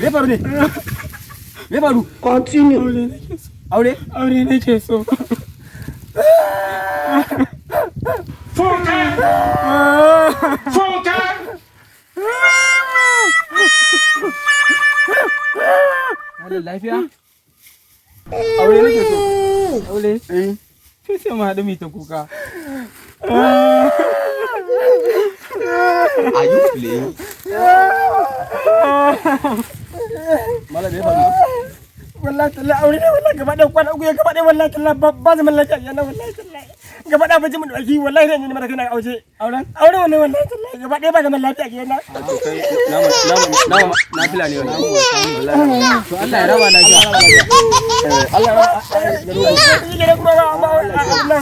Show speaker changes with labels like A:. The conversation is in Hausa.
A: Me faru ne? Me faru?
B: Continue.
C: Aure nake so.
A: Aure?
C: Aure nake so.
A: Malam lafiya? Aure nake so.
C: Aure?
A: Eh.
C: Sai sai mu haɗu mu yi ta kuka.
B: Are you playing?
A: Malam me faru?
C: Wallahi tallahi aure ne wallahi gaba ɗaya kwana uku ya gaba ɗaya wallahi tallahi ba zaman lafiya yana wallahi tallahi. Gaba ɗaya ba ji mun ɗauki wallahi ne mara kana aure.
A: Auren?
C: Aure wannan wallahi tallahi gaba ɗaya ba zaman lafiya yana.
A: To kai nama nama nama nafila ne wannan. Wallahi.
D: To Allah ya raba lafiya.
A: Allah ya raba.
C: Ni ne kuma ba ba.